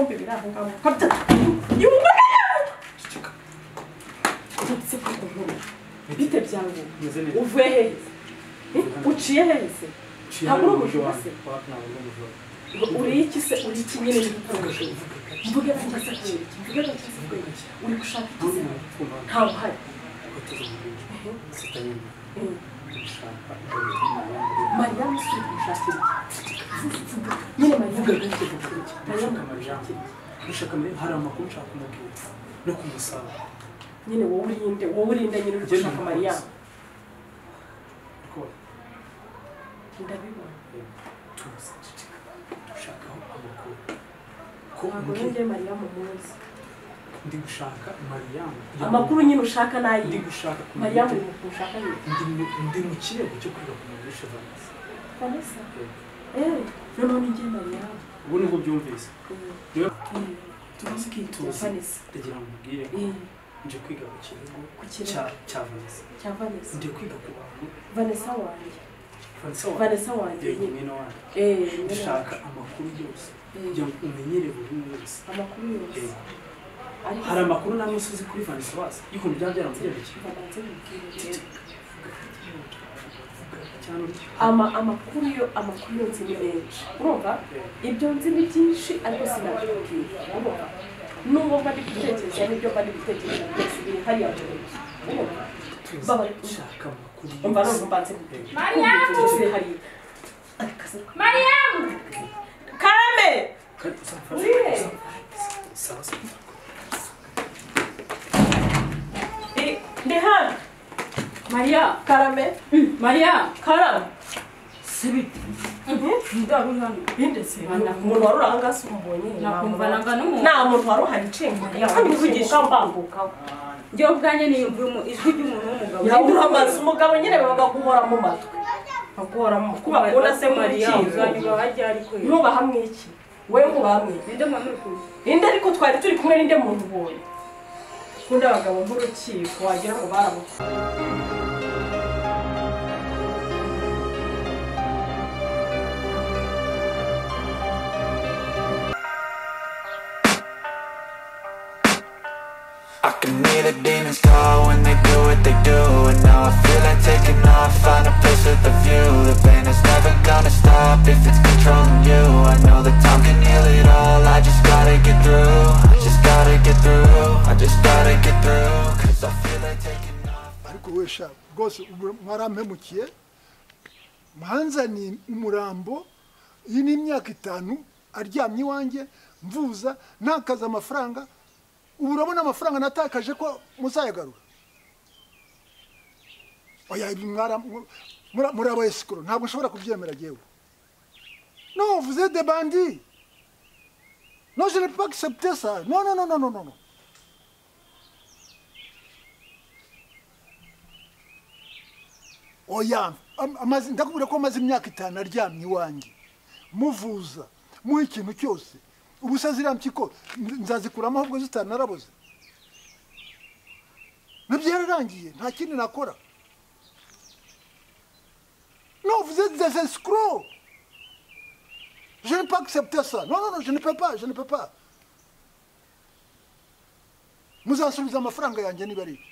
Ibihombe biri aho ngaho. Bite byawe uvuye hehe? Uciye hehe se? Ntabwo uri umujura se? Uri iki se? Uri iki nyine? Mvuge gake se kubera iki? Mvuge gake se kubera iki? Uri gushaka iki se? Ntawe uhari. Mariyamu si uri kumushakira iki? Nyine Mariyamu uri kumushakira iki? Gushaka Mariyamu hari amakuru nshaka kumubwira no kumusaba. Nyine wowe urinde, wowe urinde nyine uri gushaka Mariyamu. Ndabibona. Tuza ceceka. Dushakaho amakuru. Ko njye Mariyamu muzi. Ndi gushaka Mariyamu. Amakuru nyine ushaka nayi. Ndi gushaka Mariyamu uri gushaka nyine. Ndi mu kirego cyo kwiga ku muntu Vanessa. Vanessa? Noneho ni njye Mariyamu. Ubu nibwo byumvise. Tuzi Vanessa. Ndagira ngo mubwire ko nje kwiga ku kirego cya Vanessa. Cya Vanessa. Ndi kwiga ku bantu. Vanessa wanjye. Vanessa wanjye nyine wanjye. Ndashaka amakuru yose kugira ngo umenyere buri umwe wese. Amakuru yose. Hari amakuru namwe uzi kuri Vanessa wase y'ukuntu byaba byaramugendekeye. Amakuru yo nzi ni menshi. Urumva? Ibyo nzi ni byinshi ariko sinabikubwira. Urumva? Nubwo mba ndi gutekereza n'ibyo mba ndi gutekereza byose biri hariya mu nzu. Urumva? Shaka amakuru. Umva numva mbanze kubwira. Mariyamu! Mariyamu! Karame! Ndi hano. Maria, Karame. Maria, Karame. Sibiti. Ndari hano. Binde se. Umuntu wari uranga se umbonye. Nakumva nanga n'umuntu. Nta muntu wari uhari cenga. Kandi kuvugisha mbambuka. Njye ubwanjye niyumva ijwi ry'umuntu w'umugabo. Yabura amazi umugabo nyine baba guhora mu matwi. Baguhora mu kuba kubona se Maria uzanyuba hajya ariko. Nuba hamwe iki? We nkuba hamwe. Ninde muntu uri? Ninde ariko twari turi kumwe ninde muntu ubonye? Kunda abagabo nk'urukiko wagira ngo barabuka. I can hear the demons call when they do what they do. And now I feel like taking off, find a place with a view. The pain is never gonna stop if it's controlling you. I know that time can heal it all, I just gotta get through. I just gotta get through, I just gotta get through. Cause I feel like taking off. Ariko wesha, rwose mwarampemukiye, mwanzaniye umurambo, iyi ni imyaka 5 aryamye iwanjye, mvuza, ntakaza amafaranga. Ubu urabona amafaranga natakaje ko muzayagarura. Oya ibi muri aba escroc ntabwo nshobora kubyemera jewe. Non, vous êtes des bandits. Non, je ne peux pas accepter ça. Non, non, non, non, non, non. Oya, ndakubwira ko amaze imyaka 5 aryamye iwanjye. Muvuza, muha ikintu cyose. Ubusa ziriya mpyiko nzazikuramo ahubwo zitanaraboze. Ntibyararangiye nta kindi nakora. Non, vous êtes des escrocs. Je ne peux pas accepter ça. Non, non, non, je ne peux pas, je ne peux pas. Muzansubiza amafaranga yanjye niba ari ibyo.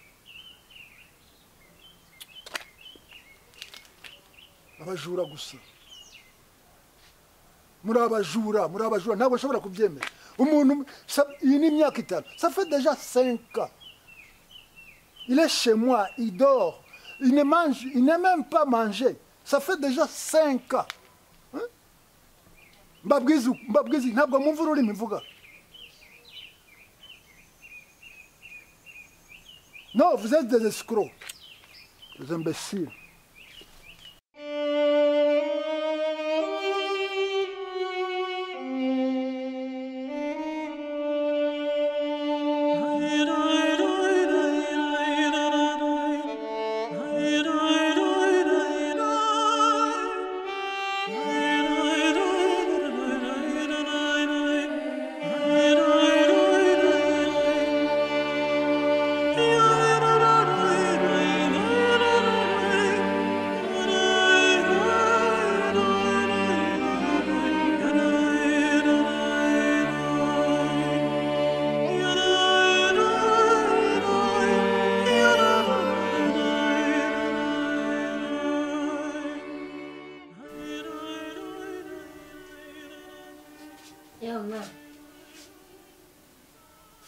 Abajura gusa. Muri abajura ntabwo nshobora kubyemera. Umuntu iyi ni imyaka 5. Ça fait déjà 5 ans. Il est chez moi, il dort, il ne mange, il n'a même pas mangé. Ça fait déjà 5 ans. Hein? Mbabwizi ntabwo mwumva ururimi mvuga. Non, vous êtes des escrocs. Des imbéciles.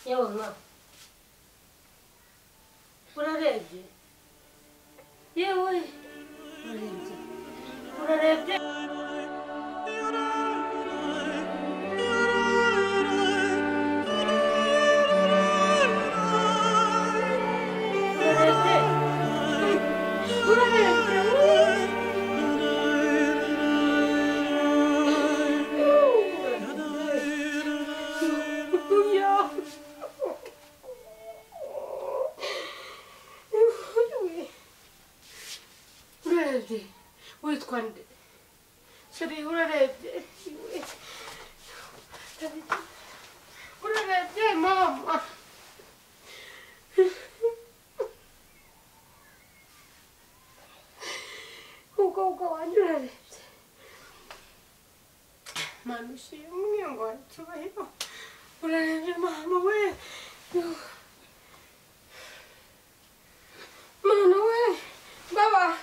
Yewe mwa. Urarebye? Yewe. Urarebye. Urarebye. Witwa nde? Sheri urarebye? Urarebye mama? Umukobwa wanjye urarebye? Mama ushimwe ngo icyubahiro. Urarebye mama we? Mama we, baba.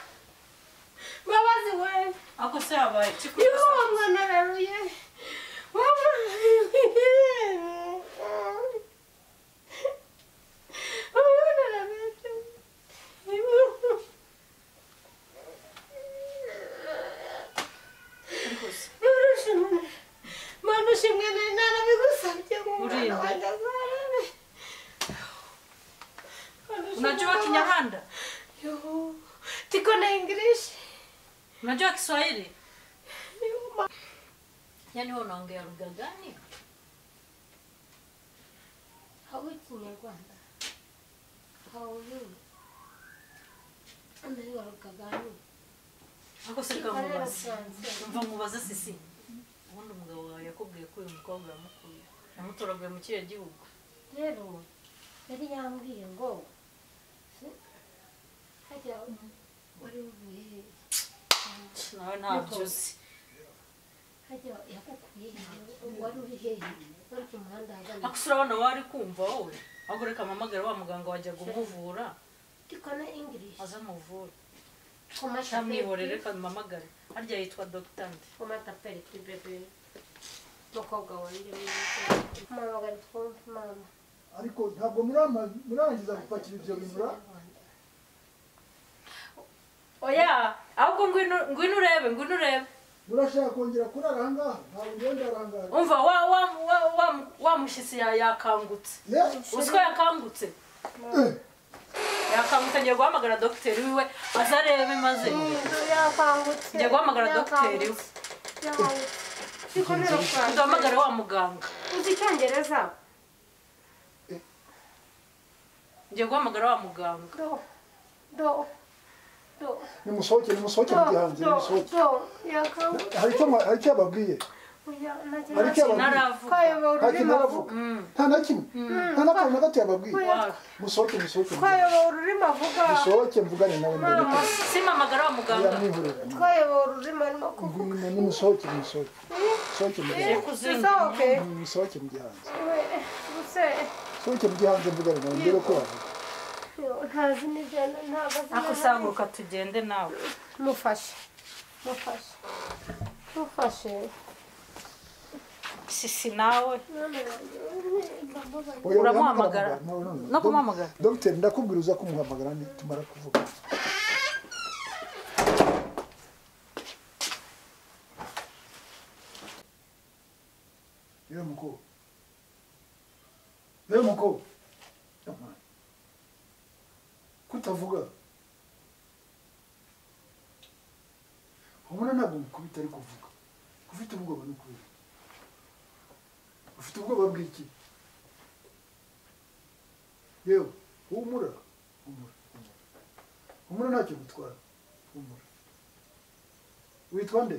Babazi we. Ako se yabaye iki? Yo mwana araruye. Mama. Mwana araruye. Mwana ushimwe narabigusabye ngo umwana wanjye azarebe. Unajua Kinyarwanda? Yo. Tiko na English. Unajua Kiswahili? Yaani wewe unaongea lugha gani? Hawi Kinyarwanda. Hawi. Unajua lugha gani? Ako sika mubaze. Umva mubaze sisi. Ubundi umugabo wawe yakubwiye ko uyu mukobwa yamukuye. Yamutoraguye mu kihe gihugu? Rero yari yambwiye ngo hajya wari uvuye he? Nawe ntabyo uzi. Hajya yakukuye wari uri hehe? Wari ku muhanda ahagana. Ako urabona wari kumva wowe? Ahubwo reka mpamagare wa muganga wajyaga umuvura. Tiko na English. Aza amuvure. Ntamwihorere reka mpamagare. Harya yitwa Dr. Nde. Comment t'appelles-tu bébé? Mukobwa wanjye mwiza. Mpamagare twumve mama. Ariko ntabwo murangiza gupakira ibyo bintu. Oya, ahubwo ngwino urebe, ngwino urebe. Murashaka kongera kurara aha ngaha? Ntabwo ngenda arangaha. Umva wa mushyitsi yakangutse. Uzi ko yakangutse? Yakangutse ngiye guhamagara dogiteri wiwe aze arebe maze. Yakangutse. Ngiye guhamagara dogiteri we. Duhamagare wa muganga. Uzi Icyongereza? Ngiye guhamagara wa muganga. Do. Do. Nimusohoke, nimusohoke mu gihanze, nimusohoke. Hari icyo yababwiye? Hari icyo yababwiye? Nta kintu aravuga. Nta na kimwe. Nta n'akantu na gato yababwiye. Musohoke, musohoke. Twayobowe ururimi avuga. Musohoke mvugane nawe mbere. Simpamagara wa muganga. Twayobowe ururimi arimo kuvuga. Nimusohoke, musohoke. Musohoke mu gihanze. Musohoke. Musohoke mu gihanze. Musohoke mu gihanze mvugane nawe mbere ko bavuga. Ntazi n'ibyo ntabwo azi. Ako sanguka tugende nawe. Mufashe. Mufashe. Mufashe. Sisi nawe. Uramuhamagara? No kumuhamagara. Dr. ndakubwira uza kumuhamagara nitumara kuvuga. Yewe mukobwa. Yewe mukobwa. Kutavuga. Ubona ntabwo mukubita ari kuvuga. Ufite ubwoba no kubera. Ufite ubwoba bw'iki? Yewe, humura, humura, humura. Humura ntacyo gutwara. Humura. Witwa nde?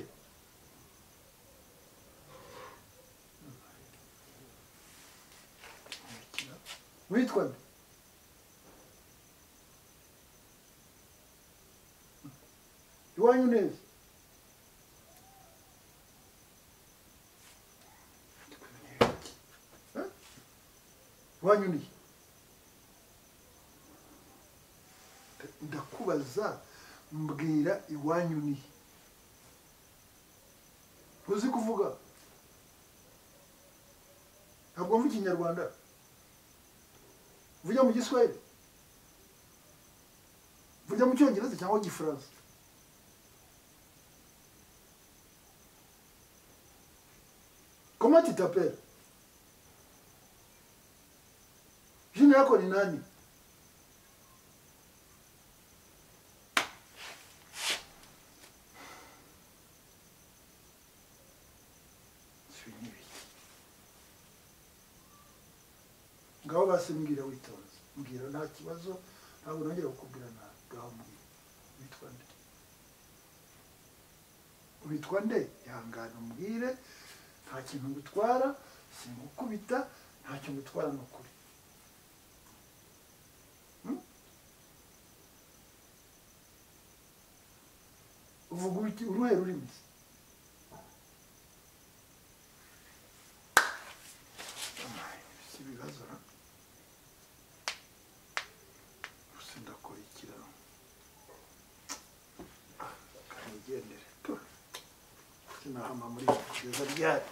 Witwa nde? Iwanyu neza. Iwanyu ni ndakubaza mbwira iwanyu ni uzi kuvuga? Ntabwo mvuga Ikinyarwanda. Mvuge mu Giswahili? Mvuge mu Cyongereza cyangwa Igifaransa? Comment tu t'appelles? Jina yako ni nani? Ngaho basi mbwira witonze, mbwira nta kibazo, ntabwo nongera kukubwira nabi. Ngaho mbwira witwa nde? Witwa nde? Ihangane umbwire, nta kintu ngutwara, singukubita, nta kintu ngutwara ni ukuri. Uvuga uruhe rurimi? Si ibibazo ra? Gusa ndakora ikiraro. Kanigendere. Sinahama muri kugeza ryari.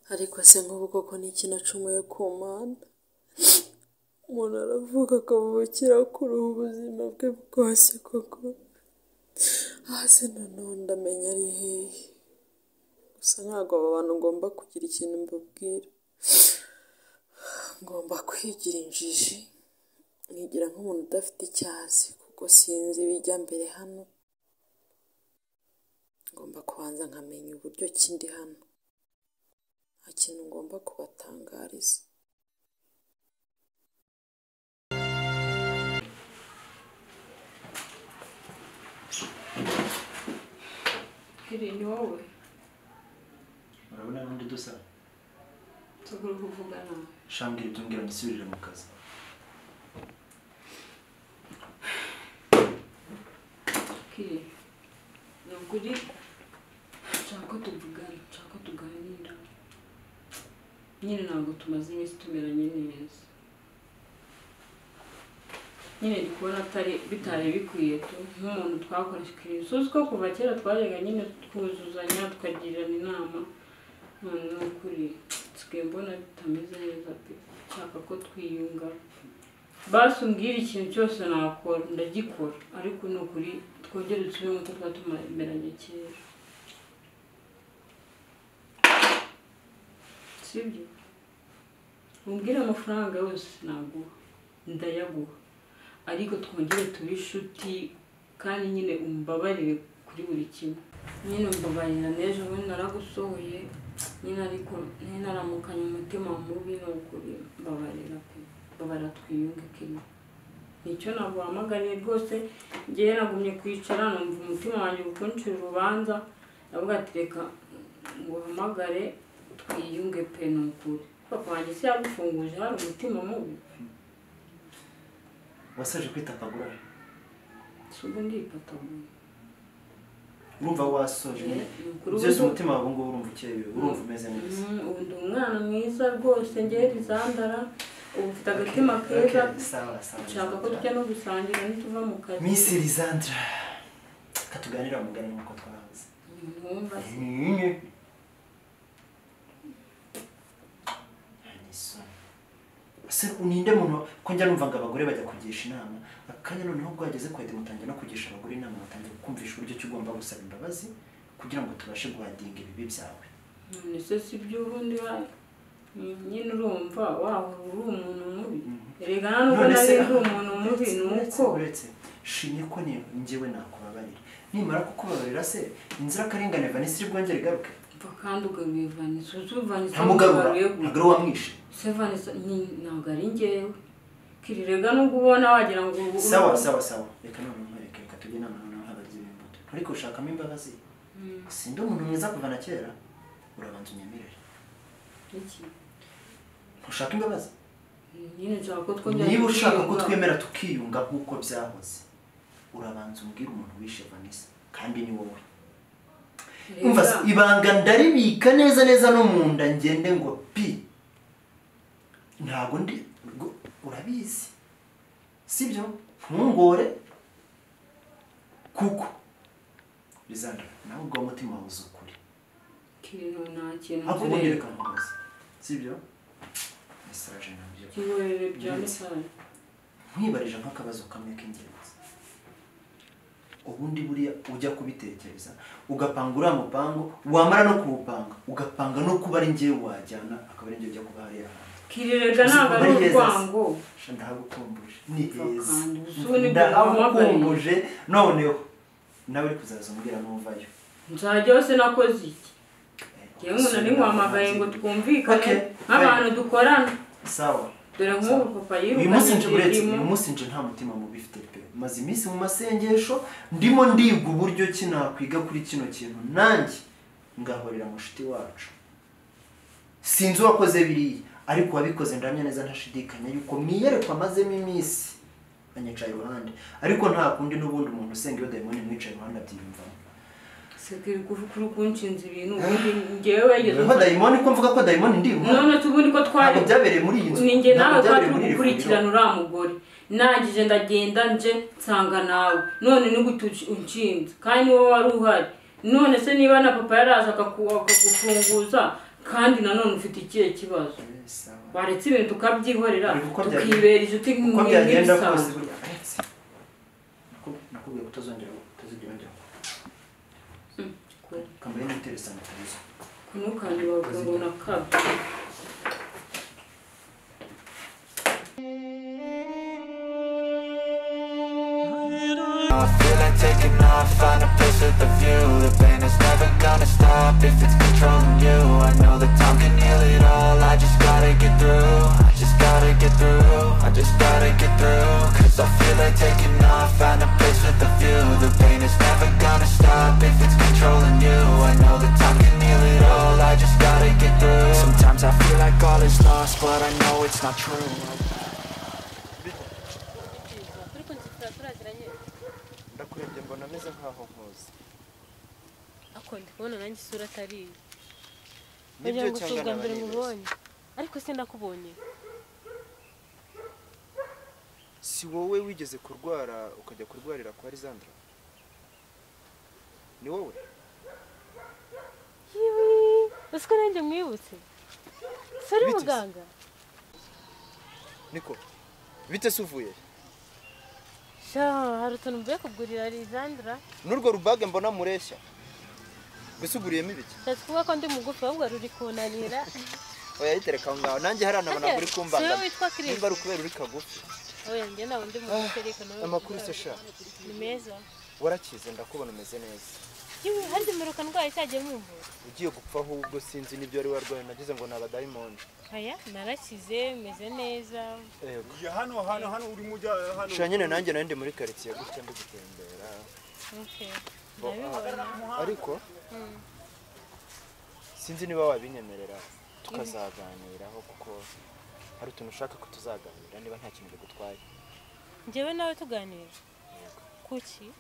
Ariko se nk'ubu koko ni iki nacumuye ku Mana? Umuntu aravuga akavukira kuri ubu buzima bwe bwose koko. Hasi noneho ndamenya ari hehe. Gusa ntabwo aba bantu ngomba kugira ikintu mbabwira. Ngomba kwigira injiji, nkigira nk'umuntu udafite icyazi kuko sinzi ibijya mbere hano. Ngomba kubanza nkamenya uburyo ki ndi hano. Nta kintu ngomba kubatangariza. Kiri ni wowe? Urabona n'undi dusa? Tugura kuvuga nawe. Shambwira ibyo umbwira nisubirire mu kazi. Kiri, ni ukuri nshaka ko tuvugana, nshaka ko tuganira. Nyine ntabwo tumaze iminsi tumeranye neza. Nyine ndi kubona bitari bikwiye tu nk'umuntu twakoresha uzi ko kuva kera twajyaga nyine twuzuzanya tukagirana inama, none ni ukuri nsigaye mbona bitameze neza pe. Nshaka ko twiyunga. Basi umbwire ikintu cyose nakora ndagikora, ariko ni ukuri twongere dusubire nk'uko twari tumeranye kera. Sibyo? Umbwire amafaranga yose naguha, ndayaguha, ariko twongere tube inshuti kandi nyine umbabarire kuri buri kimwe. Nyine umbabarira n'ejo bundi naragusohoye nyine, ariko ntaramukanye umutima mubi, ni ukuri mbabarira pe, mbabarira twiyunge kimwe. Nicyo naguhamagariye rwose, njyewe nagumye kwicara numva umutima wanjye ukuncira urubanza, ndavuga ati reka nguhamagare twiyunge pe, ni ukuri. Papa wanjye se yagufunguje hari umutima mubi? Wasaje kwitapagura? Si ubu ndipatagura. Urumva wasoje? Byose umutima wawe ngubu urumva ukeye, urumva umeze neza. Ubu ndi umwana mwiza rwose, njyewe Lizandara, ubu mfite agatima keza. Sawa sawa. Nshaka ko tujya no gusangira nituva mu kazi. Miss Lizandra, katuganira mugani nkuko twahoze. Ntumva se. Se uninde muntu ko njya numva ngo abagore bajya kugisha inama, akanya noneho bwageze kwa mutangira no kugisha abagore inama, batangira kumvisha uburyo cyo ugomba gusaba imbabazi kugira ngo tubashe guhadinga ibibi byawe. None se si byo ubundi nyine urumva wahora uri umuntu mubi? Erega nubwo nari ndi umuntu mubi nuko uretse shimye ko ni njyewe nakubabarira. Nimara kukubabarira se inzirakarengane Vanessa iri bwongere igaruke? Mva kandi ugaruye Vanessa, uzi Vanessa ntamugarura, ntabwo wamwishe. Se Vanessa ntabwo ari njyewe. Kirirega nubwo ubona wagira ngo sawa sawa sawa, reka none nkwereke, reka tujye inama noneho nk'abaryi b'imbuto. Ariko ushakamo imbabazi. Sindi umuntu mwiza kuva na kera, urabanza unyemerere. Iki? Ntushaka imbabazi? Nyine nshaka ko twongera. Niba ushaka ko twemera tukiyunga nk'uko byahoze, urabanza umbwire umuntu wishe Vanessa, kandi ni wowe. Umva ibanga ndaribika neza neza no mu nda ngende ngo pi. Ntabwo ndi urabizi. Sibyo? Ntungore kuko Lizandra nawe ubwo umutima wawe uzi ukuri. Kintu nta kintu Ariko ubundi reka nkubaze, sibyo? Message nabyo Kinkorere bya message. Nkwibarije nk'akabazo kamwe k'ingenzi. Ubundi buriya ujya kubitekereza ugapanga uriya mupango, wamara no kuwupanga ugapanga no kuba ari njyewe wajyana, akaba ari njyewe ujya kuba hariya hantu. Kirerega ntabwo ari urwango. Ndahagukumbuje, ni heza, ndahagukumbuje. Noneho nawe uri kuzaza umbwira nuvayo. Nzajya hose nakoze iki? Njyewe umuntu ntiwampamagaye ngo twumvikane nk'abantu dukorana. Sawa. Dore nk'ubu papa Uyu munsi nje uretse uyu munsi nje nta mutima mubi mfite pe. Maze iminsi mu masengesho ndimo ndiga uburyo ki nakwiga kuri kino kintu, nanjye ngahorera mushuti wacu. Sinzi uwakoze biriya, ariko wabikoze ndamya neza ntashidikanya yuko mwiyerekwa amazemo iminsi anyicaye iruhande. Ariko nta kundi n'ubundi umuntu usenga iyo dayimoni mwicaye iruhande abyiyumvamo. Sekiri kuri kunshinza ibintu ubundi ngewe yageze ko dayimoni, ko mvuga ko dayimoni ndi none tubundi ko twari byabereye muri iyi nzu. Ninjye nawe twari gukurikirana uriya mugore, nangije ndagenda nje nsanga nawe none nigute unshinze kandi wowe wari uhari. None se niba na papa yaraje akagufunguza kandi nanone ufite ikihe kibazo? Waretse ibintu tukabyihorera tukibera inshuti nk'ibisanzwe. Nakubwiye kutazongera utazigera. Kambaye n'utere sanitizer. Kunukanye bavuga ngo nakabye. I feel like taking off, find a place with a view. The pain is never gonna stop if it's controlling you. I know that time can heal it all, I just gotta get through. I just gotta get through, I just gotta get through. Cause I feel like taking off, find a place with a view. The pain is never gonna stop if it's controlling you. I know that time can heal it all, I just gotta get through. Sometimes I feel like all is lost, but I know it's not true. Ndakurebye mbona ameze nkaho nkuzi. Ako ndi kubona nanjye isura atari. Nibyo cyangwa mbere mubonye. Ariko se ndakubonye. Si wowe wigeze kurwara ukajya kurwarira kwa Lizandra? Ni wowe? Yiwi, usiko nanjye mwibutse. Sori muganga. Niko. Bite se uvuye? Sha, hari utuntu mvuye kugurira Lizandra. N'urwo rubage mbona mureshya. Mbese uguriyemo ibiki? Nshatse kuvuga ko ndi mugufi ahubwo ruri kunanira. Oya yitereka aho ngaho. Nanjye hari anabona uri kumbanga. Nimba ari ukubera uri kagufi. Oya njye ntabwo ndi mugufi ariko nawe. Amakuru se sha? Ni meza. Warakize ndakubona umeze neza. Yewe harya mperuka ndwaye cyagiye mwumvura. Ugiye gupfa ahubwo sinzi n'ibyo wari warwaye nagize ngo ni abadayimoni. Oya narakize meze neza. Yego. Hano hano hano uri mujya hano. Sha nyine nanjye nari ndi muri quartier gutya ndi gutembera. Okay. Ariko sinzi niba wabinyemerera tukazaganiraho kuko hari utuntu ushaka ko tuzaganira niba nta kintu bigutwaye. Njyewe nawe tuganira? Kuki?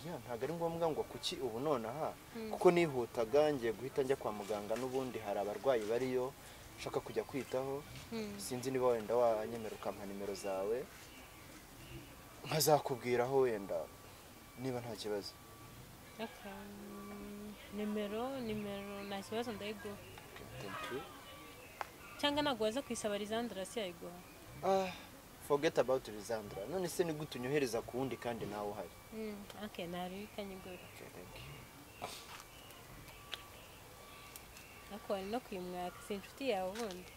Oya ntabwo ari ngombwa ngo kuki ubu nonaha kuko nihutaga ngiye guhita njya kwa muganga n'ubundi hari abarwayi bariyo nshaka kujya kwitaho. Sinzi niba wenda wanyemera ukampa nimero zawe nkazakubwiraho wenda niba nta kibazo. Okay. Nimero nta kibazo ndayiguha. Thank you. Cyangwa ntabwo waza kwisaba Lizandra si yayiguha? Ah, forget about Lizandra. None se ni gute unyohereza ku wundi kandi nawe uhari? Okay, nari kanyigura. Okay, thank you. Ako ari no kwimwaka si inshuti yawe ubundi?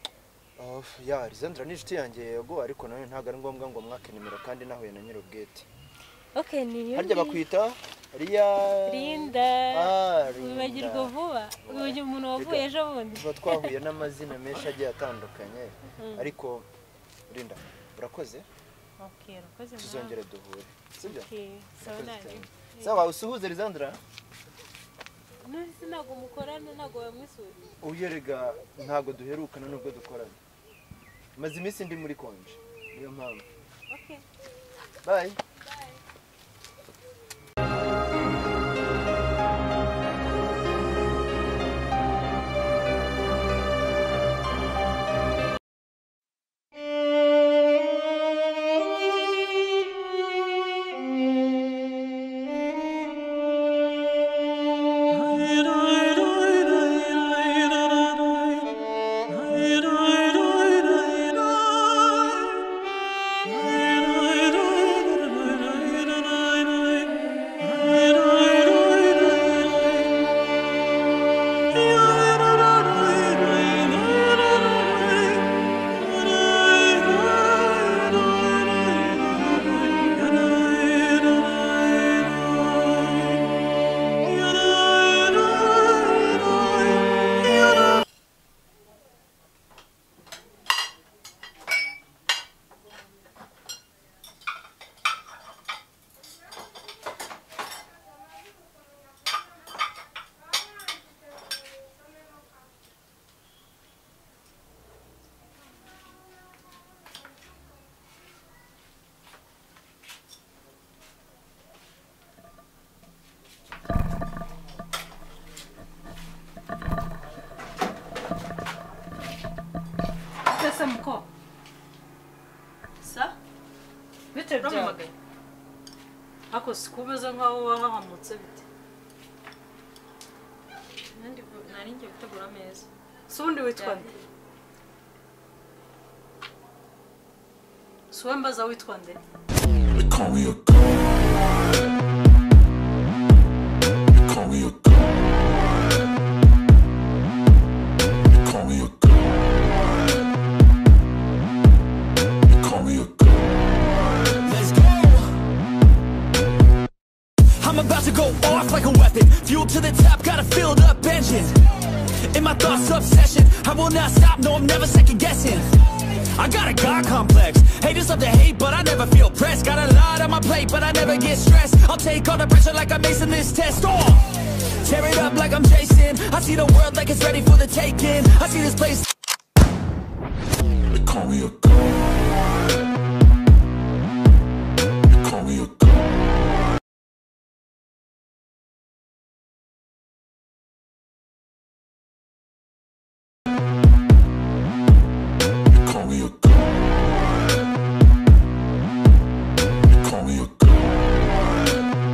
Oh, ya Lizandra ni inshuti yanjye yego, ariko nawe ntabwo ari ngombwa ngo mwake nimero kandi nahuye na nyir'ubwite. Okay, ni harya bakwita Riya Linda. Ah, Linda. Wibagirwa vuba. Uyu muntu wavuye ejo bundi. Tuba twahuye n'amazina menshi agiye atandukanye. Ariko Linda, urakoze? Okay, urakoze. Tuzongere duhure. Sibyo? Okay, sawa nawe. Sawa, usuhuze Lizandra. None se ntabwo mukorana ntabwo wamwisura? Uyerega ntabwo duherukana nubwo dukorana. Maze iminsi ndi muri konje. Niyo mpamvu. Okay. Bye. Sa? Bite byawe? Urampamagaye? Ako sikumeze nkaho wahahamutse bite? Nari ngiye gutegura ameza. Si ubundi witwa nde? Si wowe mbaza witwa nde? They call me a god. They call me a god. They call me a god. They call me a god. Let's go. I'm about to go off like a weapon. Fuel to the top, got a filled up engine. In my thoughts, obsession. I will not stop, no, I'm never second guessing. I got a God complex. Haters love to hate, but I never feel pressed. Got a lot on my plate, but I never get stressed. I'll take all the pressure like I'm acing this test. Oh! Tear it up like I'm Jason. I see the world like it's ready for the taking. I see this place. They call me a god.